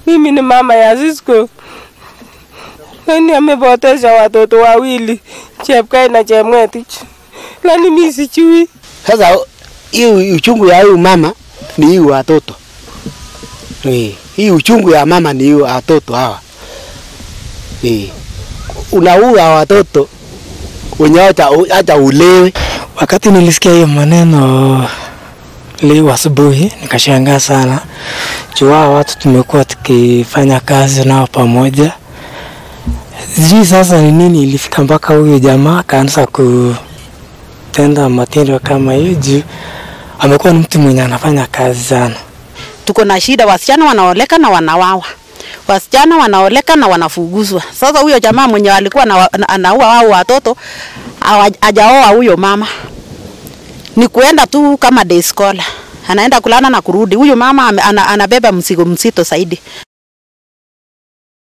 Mimi ni mama ya Cisco. Nani amepoteza watoto wawili, Chepkai na Chemwetich. Lani mimi sijui. Sasa hii uchungu ya huyu mama ni hii watoto. Hii uchungu ya mama ni hii watoto hawa. Unaua watoto wenye hata ulewe. Wakati nilisikia hiyo maneno leo asubuhi nikashangaa sana. Juu watu tumekuwa tukifanya kazi nao pamoja. Sijui sasa ni nini ilifika mpaka huyu jamaa akaanza kutenda matendo kama hiyo. Juu amekuwa ni mtu mwenye anafanya kazi sana. Tuko na shida, wasichana wanaoleka na wanawawa. Wasichana wanaoleka na wanafuguzwa. Sasa huyo jamaa mwenye alikuwa anaua wao watoto hajaoa huyo mama. Ni kuenda tu kama day scholar. Anaenda kulala na kurudi. Huyo mama anabeba mzigo mzito zaidi.